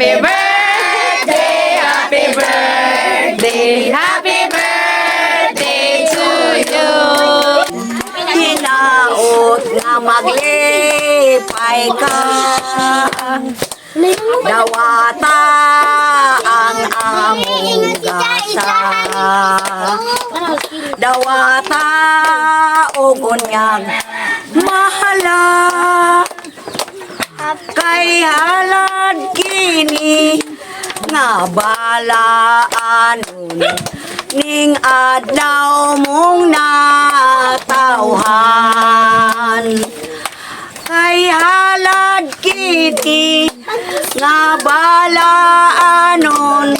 Happy birthday, happy birthday, happy birthday to you. Hinaot nga maglipay ka. Dawata ang among gasa. Dawata og unyag mahala. Kay halad kini nga balaanon ning adlaw mong natawhan. Kay halad kini nga balaanon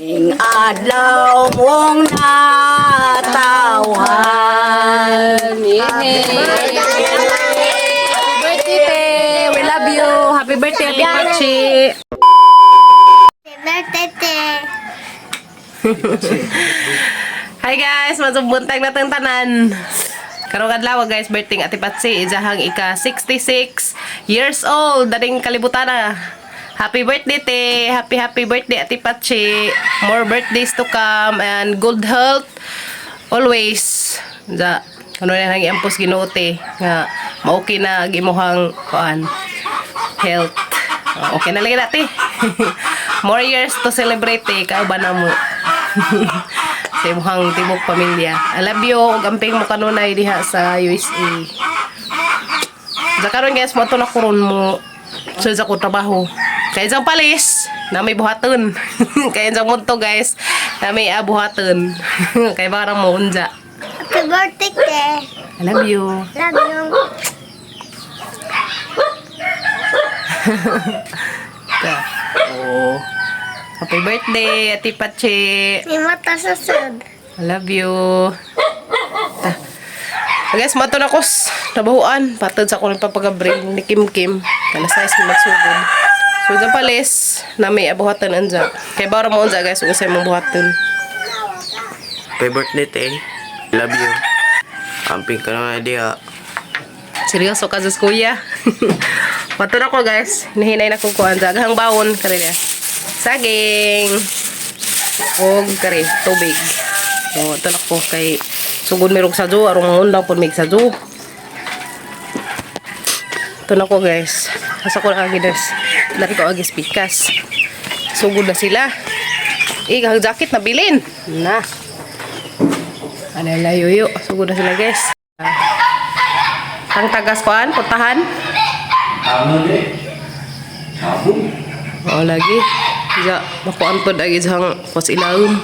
ning adlaw mong natawhan. Happy birthday, te. We love you. Happy birthday, Ate Pachi. Happy birthday, te. Hi guys, masubuntag na tang tanan. Karong adlaw guys, birthday Ate Patsy, ijahang ika 66 years old daring kalibutan na. Happy birthday, te. Happy happy birthday, Ate Patsy. More birthdays to come and good health always. Ja, ano na nang iampos Ginoo, te, nga maokay na ang imuhang kuan health. Oh, okay na lagi dati. More years to celebrate eh, kauban na mo sa imuhang tibok pamilya. I love you. Ug amping mo kanunay diha sa USA. Sa karon guys, mo na kuron mo sa ko trabaho. Kaya isang palis, na may buhaton. Kaya isang munto guys, na may abuhaton. Kaya parang mo unja. Happy birthday, te. I love you. Love you. Ta. Oh. Happy birthday, Ate Pachi. May mata sa sud. I love you. Ta. Guys, mato na kos. Nabahuan. Patod sa akong nagpapagabril ni Kim Kim. Kana size ni magsugod. So, dyan palis na may abuhatan anja. Kay bara mo unja guys, kung unsay mong buhaton. Happy birthday, te. Love you. Amping ka na diha. Seryoso ka sa kuya. Mato na ko guys. Nahinay na ko kuan. Daghang bawon kare niya. Saging. Og kare tubig. Oh, ito na ko kay sugod merong sadyo arong undang pud mig sadyo. Ito na ko guys. Asa ko na agi guys. Laki ko agi pikas. Sugod na sila. Eh, ang jacket na bilin. Na. Ano layo. Sugod na sila guys. Ang tagas kuan, puntahan. Ano di? Sabong. Oo, lagi. Ja, makuan pod agi diyang kwas ilawom.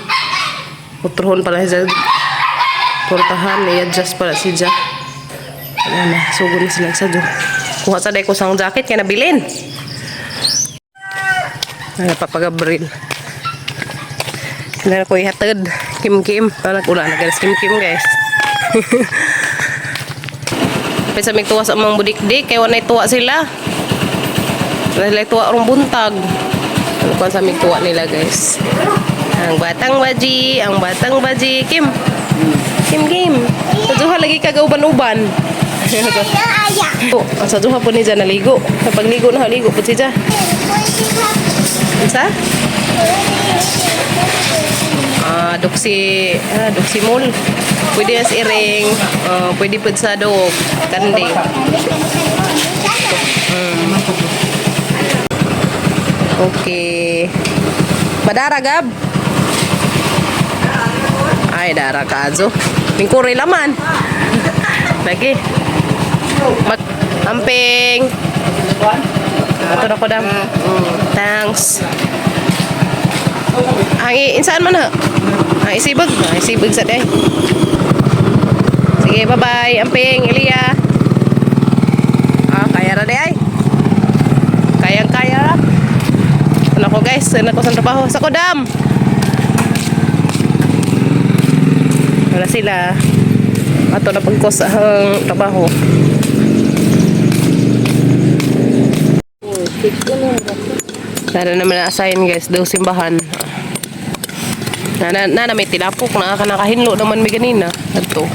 Putrohon pala siya. Portahan, i-adjust pala si Ja. Ano na, sugod na sila sa do. Kuha sa ko sang jacket kaya nabilin. Ay, napapagabril. Kailangan ko ihatid. Kim Kim. Parang una na guys. Kim Kim guys. Pesa may tuwa sa among budikdik. Kaya wala tuwa sila. Wala sila tuwa rong buntag. Ano kuan sa aming tuwa nila guys. Ang batang baji, ang batang baji. Kim. Kim Kim. Sa duha lagi ka uban-uban. Aya. Oh, ang sa duha po ni Jan naligo. Kapag ligo na haligo po si Ja. Unsa? Ah, duksi, ah, duksi mall. Pwede sa iring, ah, pwede po sa dog, kandi. Okay. Madara, Gab? Ay, dara ka, Azo. Mingkuri laman. Lagi. Mag amping. Ato na ko dam. Thanks. Ang insaan man ha? Ang isibag. Ang isibag sa day. Sige, bye-bye. Amping, Elia. Ah, kaya ra day ay. Kayang-kaya ra. Ano ko guys, ano ko sa trabaho. Sa kodam. Wala sila. Ato na pagkos ang trabaho. Sana naman na-assign guys, daw simbahan. Na, na, na, na may tinapok na nakahinlo naman may ganina. Adto.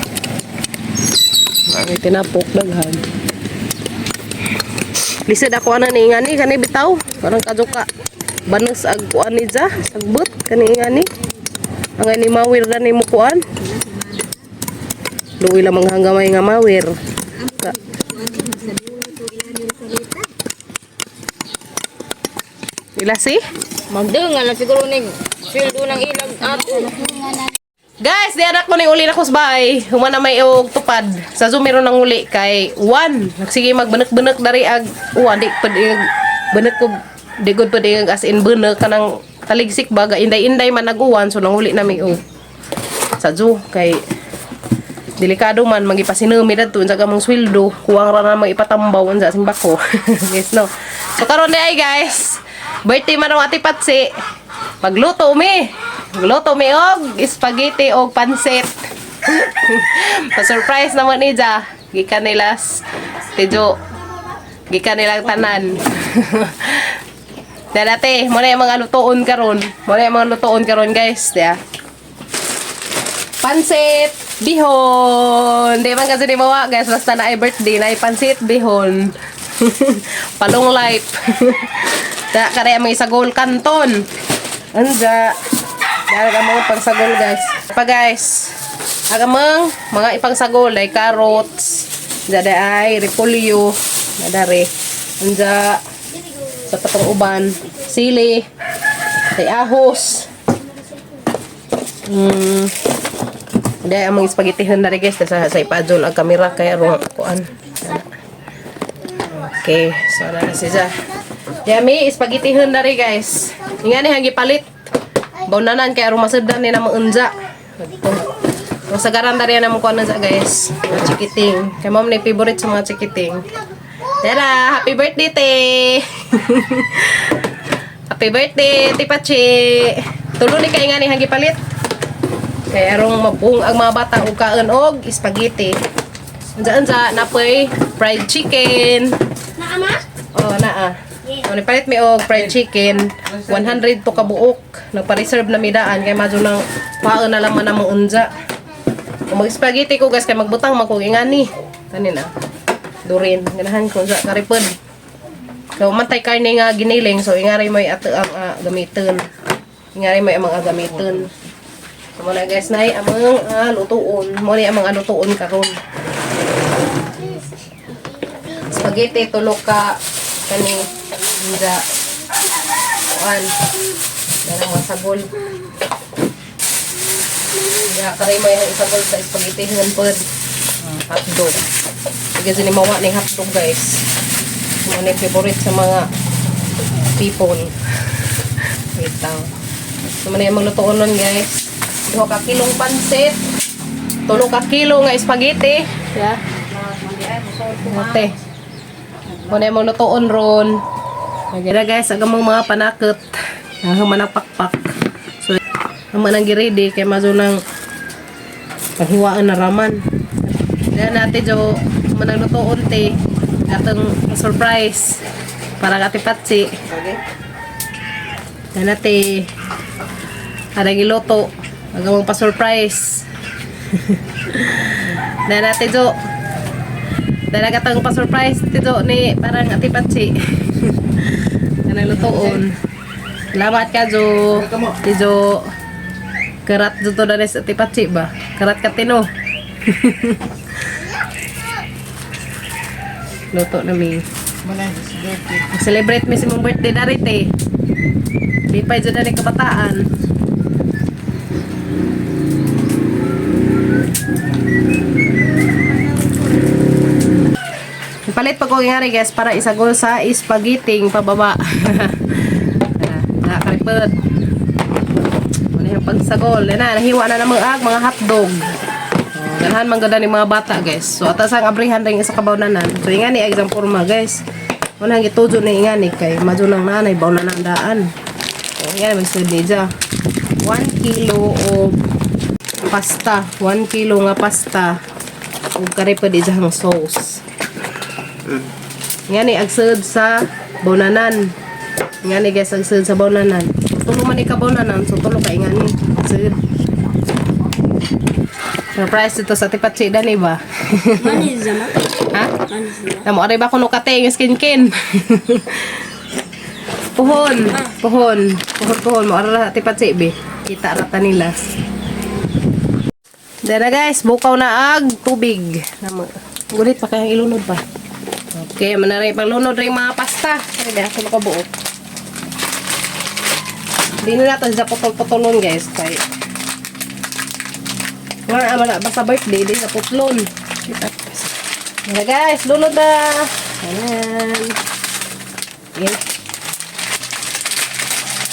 Na, may tinapok daghan. Lisod ako ana ni ngani kani bitaw. Parang kajuka. Banos ag kuan ni ja, sagbot kani ngani. Ang ani mawir gani mo kuan. Luwi lamang hanggang may nga mawir. Ila si? Magdungan lang siguro ni sweldo ng ilag ato. Guys, di anak ko ni uli na kusbay. Humana may og tupad. Sa Zoom meron ng uli kay 1. Sige magbenek-benek dari ag uwan di pud benek ko di gud pud as in benek kanang taligsik ba ga inday-inday man nag-uwan so nanguli na mi og sa zoo kay delikado man magipasinumi dadto unsa ka mong sweldo kuwang ra na ipatambaw unsa simbako. Guys, no. So karon di ay, guys, birthday man ang Ate Patsi, magluto mi og spaghetti og pansit. Pa-surprise naman ni Ja gikan nila Tijo, gikan nilang tanan. Dati, mo na yung mga lutoon karon. Mo na yung mga lutoon karon, guys. Diya. Pansit, bihon. Di man kasi ni mawa, guys. Basta na ay birthday, na ay pansit, bihon. Palong life. Da, kaya mga isagol kanton. Anja. Dara ka mga pangsagol, guys. Pa, guys. Aga mang mga ipangsagol ay carrots. Dada ay repolyo. Nadari. Anja. Sa patong uban. Sili. Ay ahos. Hindi, ang mga spaghettihan na rin, guys. Sa ipadjol ang kamera kaya rong kuan. Okay, so na na siya. Yami, spaghettihan na rin, guys. Nga ni hangi palit. Baunanan kaya rong masabdan ni na maunja. Masagaran na rin ang kuan na guys. Mga chikiting. Kaya mom na favorite sa mga chikiting. Tara, happy birthday, te! Happy birthday, te Pachi! Tulo ni kay nga ni hangi palit. Kaya arong mabung ang mga bata og kaon og spaghetti. Unsa unsa napoy fried chicken. Naa? Oh, naa. Oh, nipalit mi og fried chicken, 100 to kabuok. Nagpa-reserve na mi daan kay madyo nang paon na lang man among unja. Kung mag-spaghetti ko, guys, kay magbutang man kog ingani. Kani na. Durin, ganahan ko sa karipod. Kay umantay karne nga giniling, so ingari mo ato ang gamiton. Ingari mo ang mga gamiton. So muna, guys, nay among lutuon. Mo ni ang mga lutuon karon. Spaghetti tulo ka kani unja kuan. Dara mga sagol. Ya karay mo yung isagol sa spaghetti ngan pod. Hotdog. Sige ni mawa ning hotdog, guys. Mo ni favorite sa mga people. Wait lang. So, man yung maglutoon nun, guys. 2 ka kilong pansit. 3 ka kilo nga spaghetti. Yeah. Ate. Muna yung maglutoon ron. Kaya, guys, ang among mga panakot. Ang manapakpak. So, ang manang giready kay mazo nang panghiwaan na raman. Kaya natin, Jo, manang lutoon, te. Atong surprise para kay Ate Patsi. Kaya natin, arang iluto. Agawang pa-surprise. Na natin, Jo. Dalaga tang pa-surprise, Tito, ni parang Ate Patsi. Kanang lutoon. Salamat ka, Jo. Tijo. Karat jo to dalis Ate Patsi ba? Karat ka tino. Luto na mi. Celebrate mi si mong birthday na rin, eh. Di pa dyan na rin kabataan. Ipalit pa ko nga rin, guys, para isagol sa spaghetti pababa. Na karipod. Ano yung pagsagol? Yan na, nahiwa na ng mga hotdog. Oh, ganahan man ganda ni mga bata, guys. So atas ang abrihan rin isa ka bawnanan. So ingani example ma, guys. Wala ang gitujo ni ingani kay madyo lang nanay bawnanan daan. So ingani may niya. 1 kilo of pasta, 1 kilo nga pasta ug karipod ijang sauce. Ngani agsud sa bawnanan. Ngani, guys, agsud sa bawnanan. So, tulo man ika bawnanan, so tulo ka ingani. Sud. Surprise dito sa Tipatsi dani ba? Ha? Namo aray ba kuno kate yung skin kin. Puhon, puhon, puhon, puhon. Mo ara tipat si be. Kita rata nila. Dara guys, bukaw na ag tubig. Namo. Gulit pa kayang ilunod pa. Okay, manari panglunod rin mga pasta. Sorry, ba ako makabuo. Di na natin sa putol-putulon guys kay wala wala basta birthday di sa putlon. Dara guys, lunod na. Ayan. Okay.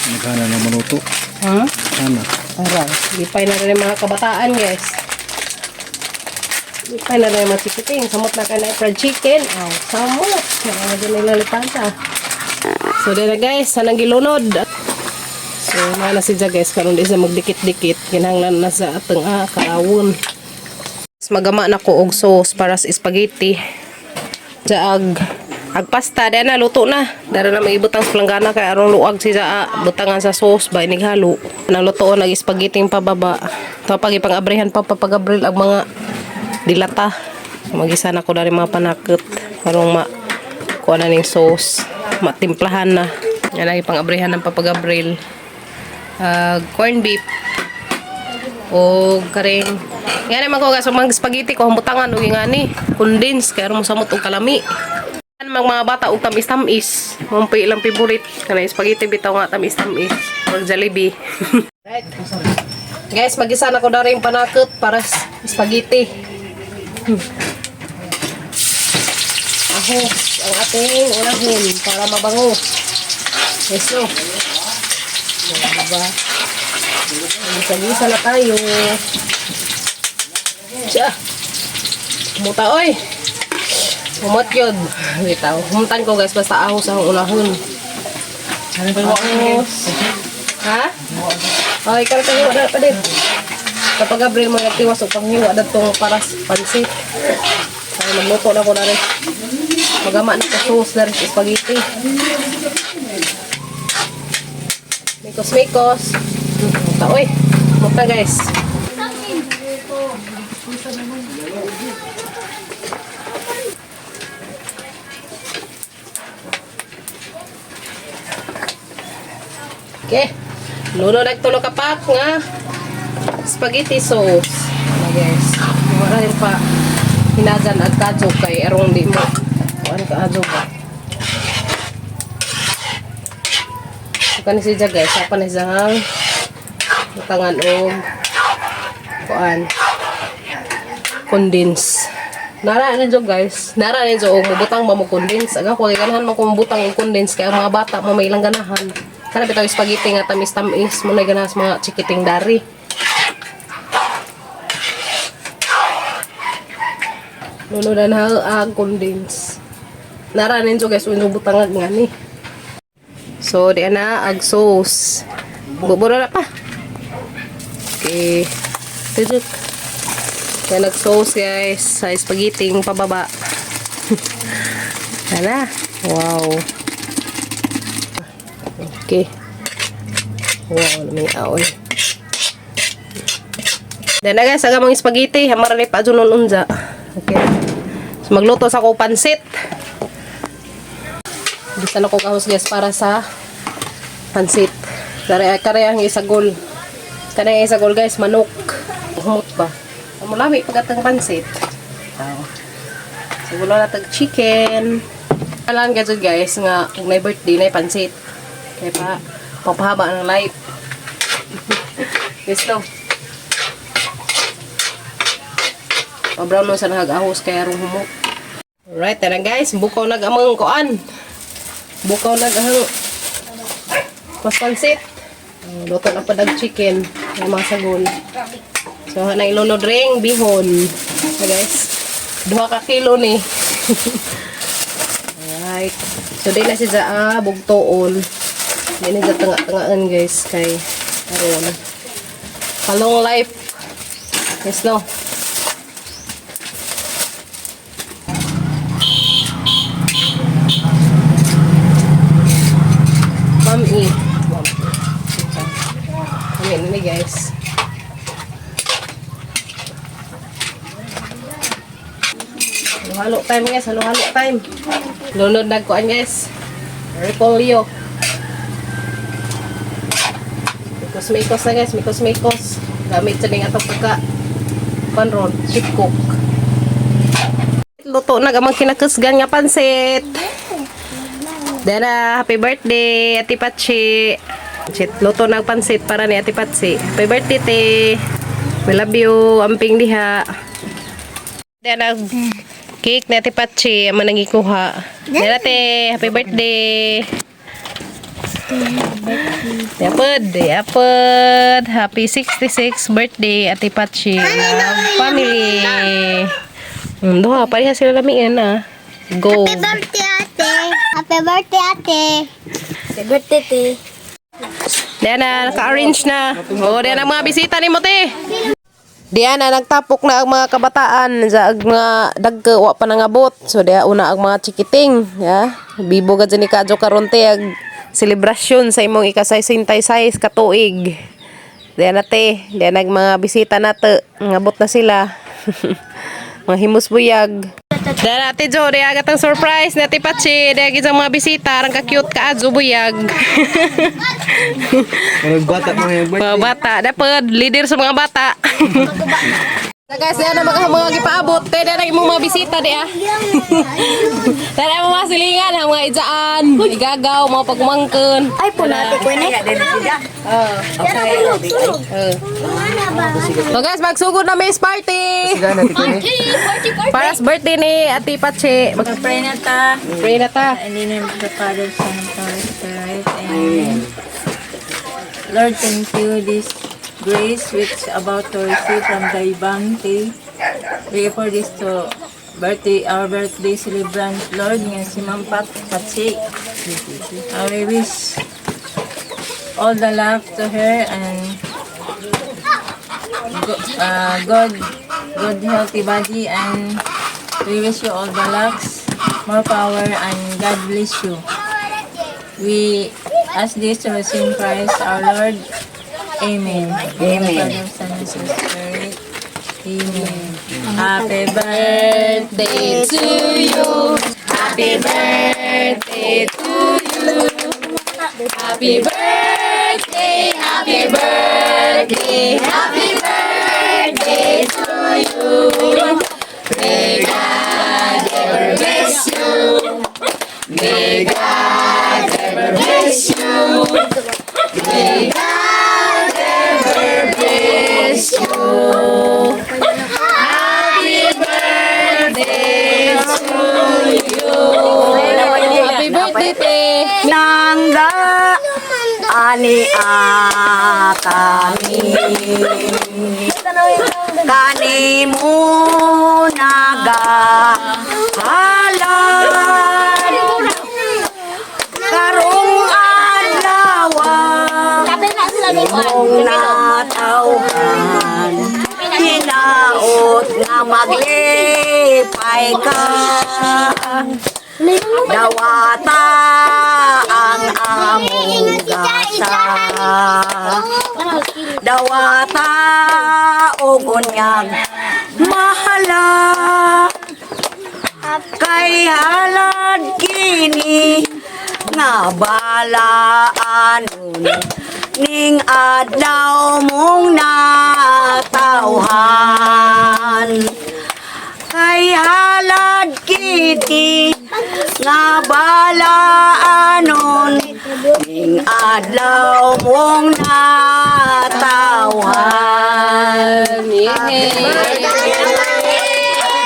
Nagana na maluto. Huh? Sana. Tara, lipay na rin yung mga kabataan, guys. Lipay na rin yung mga chikiting. Samot na kayo na fried chicken. Oh, samot. Mga dyan nila lipanta. So, dyan na guys, sanang gilunod. So, mga na siya guys, karon di siya magdikit-dikit. Kinahanglan na sa atong kaawon. Mas Magama na ko og sauce para sa spaghetti. Sa ag ag pasta dahil na luto na. Dara na maibutang sa planggana kay aron luag si sa butangan sa sauce ba inighalo. Naluto nag spaghetti yung pababa. To pag ipang-abrihan pa papagabril ang mga dilata. So, magisa na ko dari mga panakot karong ma kuha na ning sauce. Matimplahan na. Yan ang ipang-abrihan ng papagabril. Corn beef o karing nga naman ko guys, mga spaghetti ko humbutangan og ngani condense kay aron mo samot og kalami. An mga bata og tamis-tamis, mao pa ilang favorite kanang spaghetti bitaw nga tamis-tamis, og Jollibee. Right. Guys, magisa na ko na rin panakot para sa spaghetti. Ahos ang ating unahon para mabango. Yes, no. Diba? Gisa-gisa na tayo. Siya. Kumuta, oy. Humot yun. Bitaw. Humutan ko guys, basta ahos ang unahon. Ahos. Ha? Ay, ikaw tayo, wala pa din. Kapag Gabriel mo nagtiwas o panghiwa na itong para sa pansit. Ay, magluto na ko na rin. Magama na ko sauce na rin sa spaghetti. Mikos, mikos. Muta, oy. Muta, guys. Okay. Luno nagtulo ka pak nga spaghetti sauce. Ano guys. Wala rin pa hinagan at kadyo kay erong di mo. Kuan ka adyo ba? So, kani siya guys, apa na siya ang butangan og kuan condense. Nara ni jo guys, nara ni jo og mobutang ba mo condense. Aga ko ganahan mo kung mobutang og condense kay ang mga bata mo may ilang ganahan. Kana bitaw spaghetti nga tamis-tamis mo na ganahan sa mga chikiting dari. Luno na na ang condense. Nara ninyo guys, unyo butangag nga ni. So, di na ag sauce. Buburo na pa. Okay. Tujuk. Kaya nag-sauce guys sa spaghetti yung pababa. Hala. Wow. Okay. Wow, may aoy. Then na guys, aga mga spaghetti, hamara ni pa dyan nun unja. Okay. So magluto sa ko pansit. Gusto na ko kahos guys para sa pansit. Kare kare ang isagol. Kare ang isagol guys, manok. Humot ba? Ang mulami pagkatang pansit. Aw. So wala na tag chicken. Alam guys guys nga kung may birthday na pansit. Kaya pa papahaba ng life. Gusto. Pa-brown mo sa nagahos kaya rong humot. Alright, tara guys, bukaw nag amang kuan. Bukaw nag ang mas pansit. Oh, luto na pa dag chicken, may mga sagol. So, na ilunod ring bihon. So, guys, 2 ka kilo ni. Alright. So, di na siya bugtoon. Di na siya tanga-tangaan guys kay aron. Palong life. Yes, no. Ma'am E. Kami na ni guys. Halo-halo time guys, halo-halo time. Lunod nagkuan guys. Repolyo. Mikos-mikos na, guys, mikos-mikos. Gamit sa ning atong pagka panron, chip cook. Luto na gamang kinakusgan nga pansit. Dara, happy birthday, Ate Pachi. Chit, luto na ang pansit para ni Ate Pachi. Happy birthday, te. We love you. Amping diha. Dara, cake ni Ate Pachi. Amo nang ikuha. Dara, te. Happy birthday. Yapod, yapod. Happy 66th birthday, Ate Pachi. Love family. Duha, pareha sila lamian ah. Go. Happy birthday, ate. Happy birthday, ate. Happy birthday, te. Diana, naka-arrange na. Oh, diyan ang mga bisita ni mo, te. Diana, nagtapok na ang mga kabataan sa ag mga dagko wa pa nangabot. So diya una ang mga chikiting, ya. Bibo gad ni kadyo karon te ag selebrasyon sa imong ika-66 ka tuig. Diana te, diyan ang mga bisita nato, ngabot na sila. Mga himus buyag. Diana ate Jo, diya gatang surprise na ate Pachi, diya gid mga bisita, rang ka cute ka adyo buyag. Bata mo yung Mga bata, dapat leader sa mga bata. Na guys, diyan na mga gipaabot. Te, diyan ang imong mga bisita di ah. Diyan ang mga silingan, ang mga ijaan, igagaw, mga pagmangkon. Ay, punati ko ni. So guys, magsugod na may party. Para sa birthday ni Ate Pache. Pray na ta. Pray na ta. In the name of the Father, Son, and Holy Spirit. Amen. Lord, thank you this grace which about to receive from thy bounty. We offer this to birthday, our birthday celebrant, Lord, nga si Ma'am Pat Patsi. We wish all the love to her and God, good healthy body, and we wish you all the lucks, more power, and God bless you. We ask this through same Christ our Lord. Amen. Amen. Father, Son, and Holy Spirit. Amen. Happy birthday to you. Happy birthday to you. Happy birthday, happy birthday, happy birthday to you. May God ever bless you. May God ever bless you. May God ever bless you. Happy birthday to you. Happy birthday, te. Nangga ani akami kani mo naga halad karong adlaw imong natawhan hinaot nga maglipay ka, dawata ang among gasa, dawata og unyag mahala, kay halad kini nga balaanon ning adlaw mong natawhan, kay halad kiti nga balaanon ning adlaw mong natawhan. Yay! Happy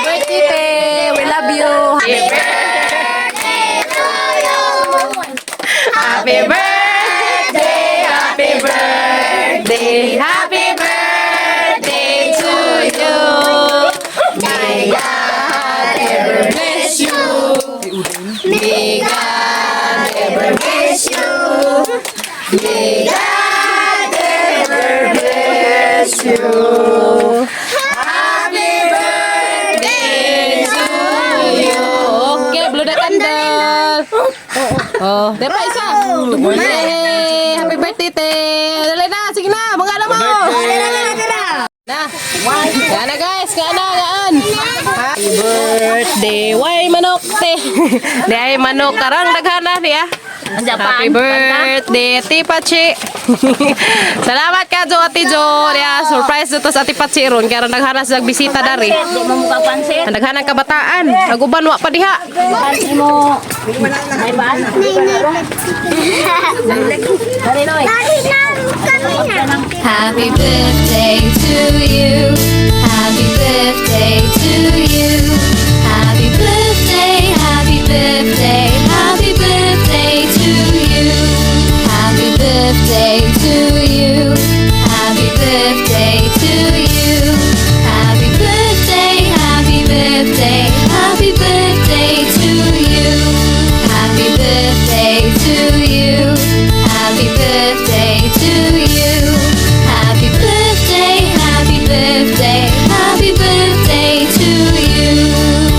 birthday, te! We love you! Happy birthday to you! Happy birthday! Happy birthday! Happy birthday to you! May God ever bless you! May God ever bless you! May God ever bless you! Happy birthday to you. Okay, blow the candle. Oh, di pa isa. Yay! Happy birthday, te. Dali na, sige na, mga alam mo. Na. Gaan na guys, gaan na, gaan. Happy birthday. Way manok, te. Di ay manok karang daghana niya. Happy birthday, Ate Pachi. Salamat ka, Jo, Ate Jo. Ya, surprise dito sa Ate Pachi ron. Kaya naghanas sa bisita dari. Di mo mukha pansit. Ang naghanang kabataan. Naguban wa pa diha. Pansit mo. May baan. Dali, Noy. Dali na kami na. Happy birthday to you. Happy birthday to you. Happy birthday, happy birthday, happy birthday to you. Happy birthday to you. Happy birthday to you. Happy birthday, happy birthday, happy birthday to you. Happy birthday to you. Happy birthday to you. Happy birthday, happy birthday, happy birthday to you.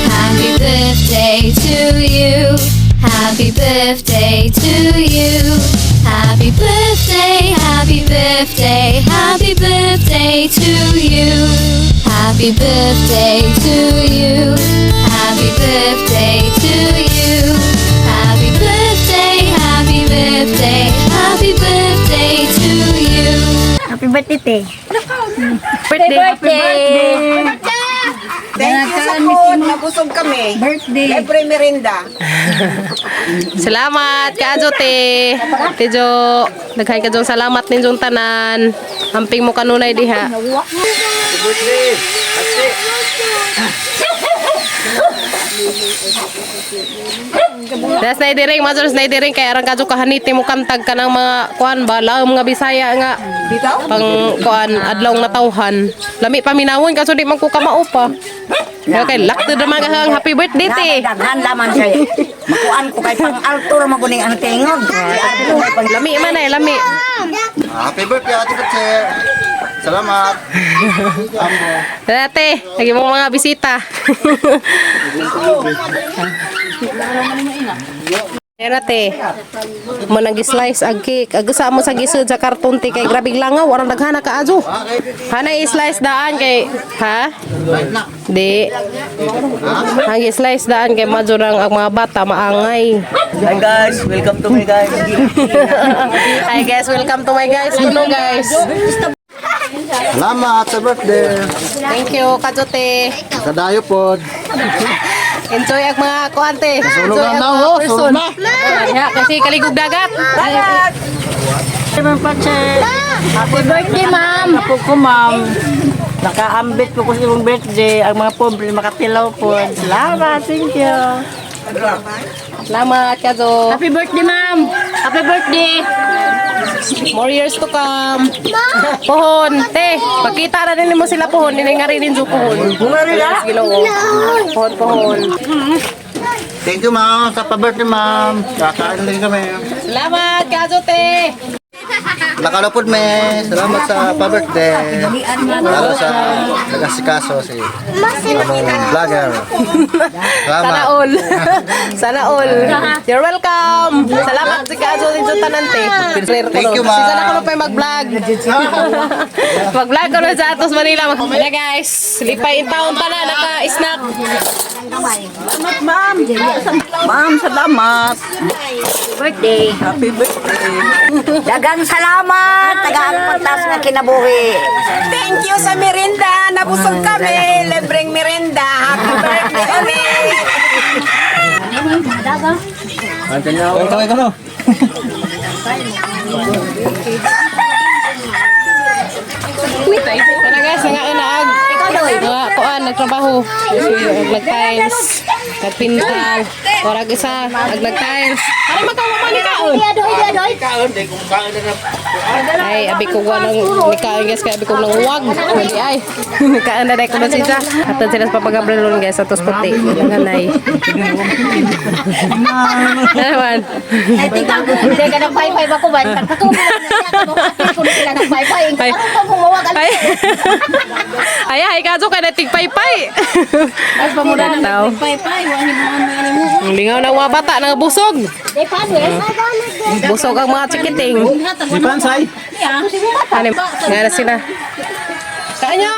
Happy birthday to you. Happy birthday to you. Happy birthday, happy birthday, happy birthday to you. Happy birthday to you. Happy birthday to you. Happy birthday, happy birthday, happy birthday to you. Happy birthday, te. Birthday. Birthday! Thank you sa food. Nabusog kami. Birthday. Libre merienda. Salamat ka, Jo, te. Ate Jo, daghan ka jong salamat ninyong tanan. Amping mo kanunay diha. Das na idiring, major na idiring kay arang kadyo kahaniti mo kantag ka ng mga kuan ba laom nga Bisaya nga pang kuan adlaw nga tawhan. Lami paminawon kaso di man ko kamao pa. Kaya kay lakto naman ka ang happy birthday te. Daghan laman siya. Makuan ko kay pang alto ra maguning ang tingog. Lami man ay lami. Happy birthday, Ate Pache. Salamat. Ambo. Dati, lagi mong mga bisita. Ayan ate, mo nang slice ag cake. Ag sa mo sa gisod sa karton te kay grabe langaw, warang daghana ka ajo. Hana i-slice daan kay ha? Di. Ang i-slice daan kay madyo nang ang mga bata maangay. Hi guys, welcome to my guys. Hi guys, welcome to my guys. Kuno guys. Salamat sa birthday. Thank you, kajote. Kadayo pod. Enjoy ang mga kuante. Nasunog Enjoy na ang na, mga oh, person. sunog na. Ya, kasi kaligog dagat. Happy birthday, ma'am! Apo ko, ma'am. Nakaambit po ko sa imong birthday. Ang mga pobre makatilaw po. Salamat. Thank you. Salamat, Kazo. Happy birthday, ma'am! Happy birthday! More years to come. Pohon, te, pakita na din mo sila pohon. Hindi nga rin ninyo pohon. Yes, Ginoo. Pohon, pohon. Thank you, ma'am, sa pa-birthday, ma'am. Kakain din kami. Salamat, Kazo, te. Nakalapod me. Salamat sa pa-birthday. Lalo sa nag-asikaso si among vlogger. Sana Salamat. all. Sana all. You're welcome. Salamat si Kazo ninyo tanan, te. Thank you, ma'am. Sana ko na pa yung mag-vlog. Mag-vlog ko na sa Atos Manila. Wala, guys. Lipay in town pa na. Naka-snack. Ma'am, salamat. Birthday! Happy birthday. Dagang salamat. Tagaan patas nga kinabuhi. Thank you sa merinda. Nabusog kami. Libreng merinda. Happy birthday ulit. Ikaw, ikaw, no? Tara guys, nga inaag. Nga kuan nagtrabaho. Nag-tiles, nagpintal. Orag isa, ag nag-tiles. Ay magkawa man ni kaon. Ay, abi ko wa nang ni kaon guys, kay abi ko nang wag. Hindi ay. Kaon na dai ko na siya. Atod sila sa papagabrelon guys, atos puti. Ganay. Ano man? Ay, tingnan ko. Hindi ka ng 5-5 ako ba? Tagkatubo lang na siya. Kapag ko sila ng 5-5. Ay. Ano pa bumawag? Ay. Ay, ay kaso ka na tigpaypay. Ay, pamura ng Tao. pay-pay. Wala mo mo. Ang lingaw ng mga bata, nangabusog. Eh, paano eh? Busog ang mga chikiting. Si Pansay. Ano, nga na sila. Kain nyo!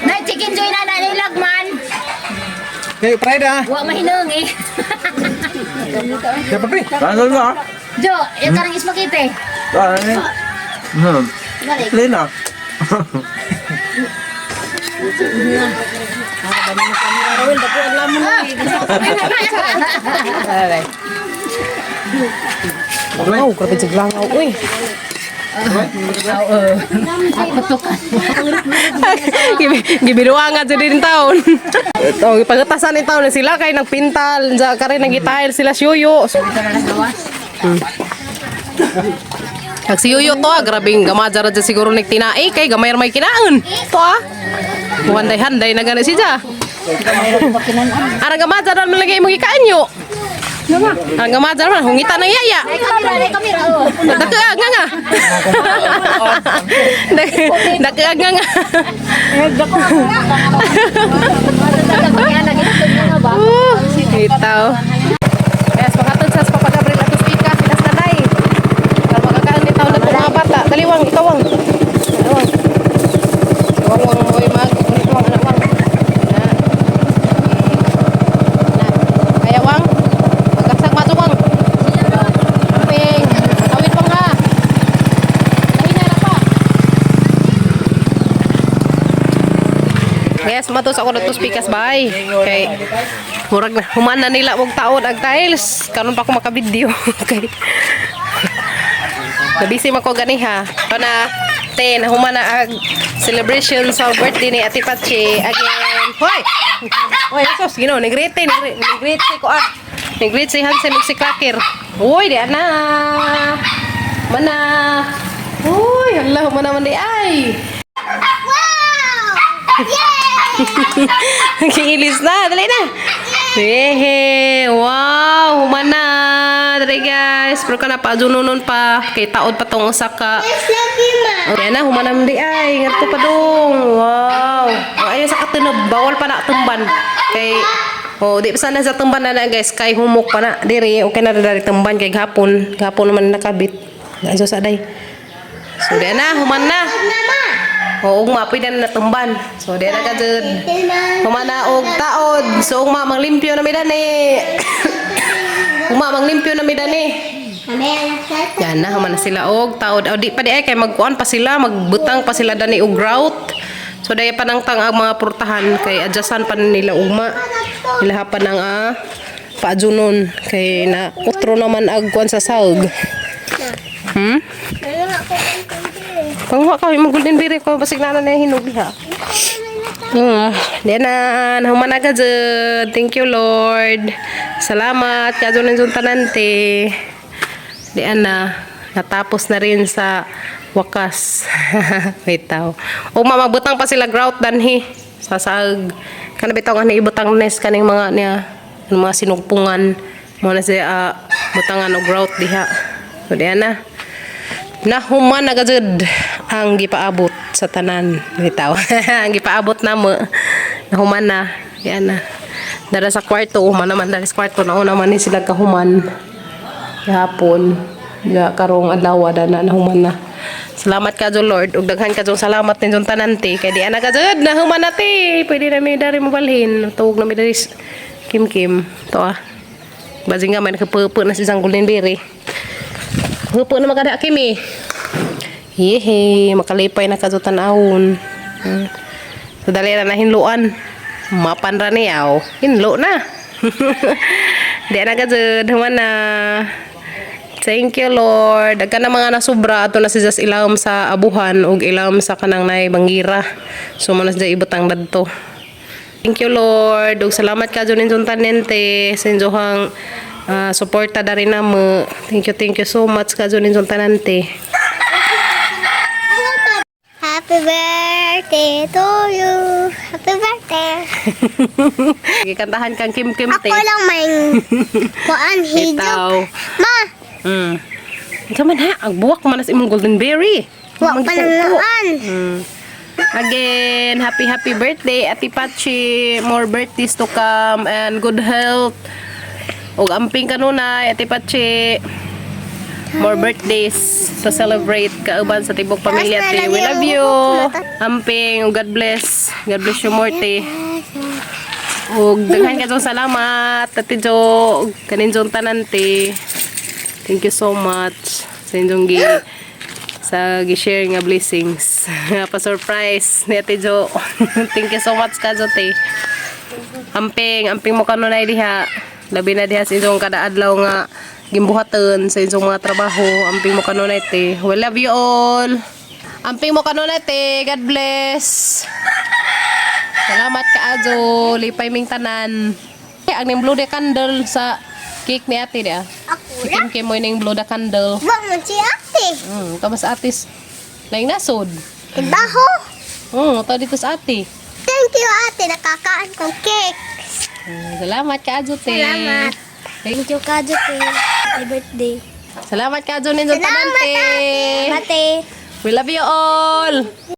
Nay, chicken joy na nalilagman. Hey, Pride ah. Wa mahinang eh. Ano na? Jo, yung karang ismakite. Ano? Balik. Lena. Wow, grabe jud langaw uy. Gibinuangan jud din taon. Ito, gipagatasan ni taon na sila kay nagpintal, sa kare nagitile sila siyuyo. Kag si Yuyo to ah, grabing gamaja ra dyan siguro nagtinai kay gamay ra may kinaon. To ah. Handay-handay na gani siya. Arang gamaja ra man lagi imong gikaon yo. Arang gamaja ra man hungita ng yaya. Ay, kamera, ay, kamera, oh. Dakaag nga nga. Dakaag nga nga. Itaw. Yes, makatod sa Papa Gabriel atos pika sinas nanay. Para makakaon ni taon na itong mga bata. Daliwang, ikawang. Daliwang. Wang wang moy mag wang anak wang. Na. Na. Kaya wang. Magkasag matuwang. Ping. Tawid pang ha. Tawid na lang pa. Yes, matos ako na pikas bay. Kay murag na human na nila og taon ang tiles. Karon pa ako makabidyo. Kay Nabisi man ko gani ha. Ito na, ten, human na ang celebration sa birthday ni Ate Pachi. Again. Hoy! Hoy, sos, ginoo, nag-greet, nag-greet si ko ah. Nag-greet si Hansel ug si Cracker. Uy, di ana. Mana. Uy, hala, humana man di ay. Wow! Yay! Kiilis na, dali na. Hehe, wow, human na. Dali guys, pero ka na pa nun pa kay taod pa tong usa ka. Yes, lagi ma. Okay na, human na di ay, ngadto pa dong. Wow. Oh, ayo sa katunob, bawal pa na tumban. Kay oh, di pa sana sa tumban na na guys, kay humok pa na diri, okay na diri tumban kay gahapon, gahapon naman nakabit. Naso sa day. So di na, human na. Oo, ugma pwede na natumban. So di na ka jud. Humana og taod. So ugma manglimpyo na mi dani. Ugma manglimpyo na mi dani. Yan na human na sila og taod. O di pa di ay kay magkuan pa sila, magbutang pa sila dani og grout. So daya pa nang tang ang mga portahan kay adjustan pa nila ugma. Ilaha pa nang paajunon kay na utro naman ag kuan sa saug. Panguha ka imong golden berry ko basig na na hinog diha. Yan na, nahuman na ka dyan. Thank you, Lord. Salamat. Kadyo ng tanante. Diyan na. Natapos na rin sa wakas. Wait tao. O mamabutang pa sila grout danhi. Sa saag. Kana bitaw nga ibutang nes kaning mga niya ang mga sinugpungan. Mo na siya butangan og grout diha. So diyan na. Nahuman na gajud ang gipaabot sa tanan bitaw. Ang gipaabot namo. Nahuman na. Yan na. Dara sa kwarto, human naman dara sa kwarto nauna man ni sila kahuman. Gihapon. Ya karong adlaw dana nahuman na. Salamat ka Lord ug daghan ka salamat ninyong tanan te kay di ana ka jud nahuman na te. Pwede na mi dari mobalhin. Tuog na mi dari Kim Kim to ah. Basing nga man nakapupo na si isang golden berry. Hupo na magada Kim eh. Yehe, makalipay na kadto tan-awon. So dali ra na hinluan. Mapan ra niyaw. Hinlo na. Di na ka jud, human na. Thank you Lord. Daghan na mga nasubra ato na si Jas ilawom sa abuhan ug ilawom sa kanang nay bangira. So mo na siya ibutang dadto. Thank you Lord. Ug salamat ka jud ninyong tanente sa inyong suporta dari namo. Thank you so much ka jud ninyong tanante. Happy birthday to you. Happy birthday. Gikantahan kang Kim Kim Ako te. lang may kuan hijab. Itaw. Ma, Ikaw man ha, ang buwak man na sa imong golden berry. wa pa nang Again, happy happy birthday Ate Pachi. More birthdays to come and good health. Ug amping kanunay Ate Pachi. More birthdays to celebrate kauban sa tibok pamilya te. We love you. Amping, ug God bless. God bless you more te. Ug daghan kayong salamat, Ate Jo, ug kaninyong tanan, te. Thank you so much sa inyong gi sa gi-share nga blessings. Pa-surprise ni Ate Jo. Thank you so much ka, Jo, te. Amping, amping mo kanunay diha. Labi na diha sa inyong kada adlaw nga gimbuhaton sa inyong mga trabaho. Amping mo kanunay, te. We love you all. Amping mo kanunay, te. God bless. Salamat kaayo. Lipay ming tanan. Eh, ang ning blow the candle sa cake ni ate dia. Ako Si Kim Kim mo ning blow the candle. Wa man si ate. Tapos atis laing nasod. Ibaho. To dito sa ate. Thank you, ate. Nakakaan kong cake. Salamat kaayo, te. Salamat. Thank you, Kajo, te. Happy birthday. Salamat kaayo ninyo tanan, Salamat, te. ate. Ate. We love you all.